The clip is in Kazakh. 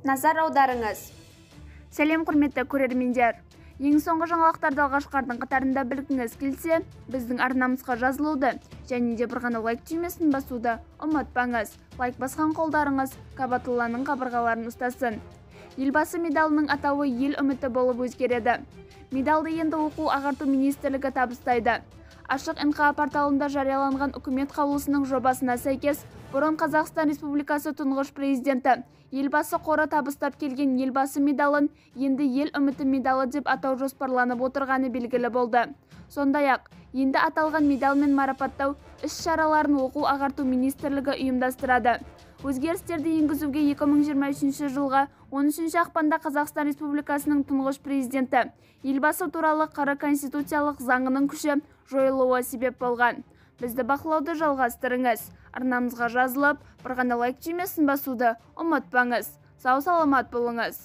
Назар аударыңыз. Сәлем, құрметті көрермендер! Ең соңғы жаңалықтарды алғашқылардың қатарында білгіңіз келсе, біздің арнамызға жазылуды және де бір ғана лайк түймесін басуды ұмытпаңыз. Лайк басқан қолдарыңыз Кабатулланың қабырғаларын ұстасын. Елбасы медалының атауы «Ел үміті» болып өзгереді. Медалды енді Оқу ағарту министрлігі табыстайды. Ашық НҚА порталында жарияланған үкімет қаулысының жобасына сәйкес, бұрын Қазақстан Республикасы тұңғыш президенті, Елбасы қоры табыстап келген Елбасы медалын енді «Ел үміті» медалы деп атау жоспарланып отырғаны белгілі болды. Сондай-ақ, енді аталған медалмен марапаттау іс-шараларын Оқу ағарту министрлігі ұйымдастырады. Өзгерістерді енгізуге 2023 жылғы 13 ақпанда Қазақстан Республикасының тұңғыш президенті, Елбасы туралы қр Конституциялық заңының күші жойылуы себеп болған. Бізді бақылауды жалғастырыңыз. Арнамызға жазылып, бір ғана лайк түймесін басуды ұмытпаңыз. Сау саламат болыңыз.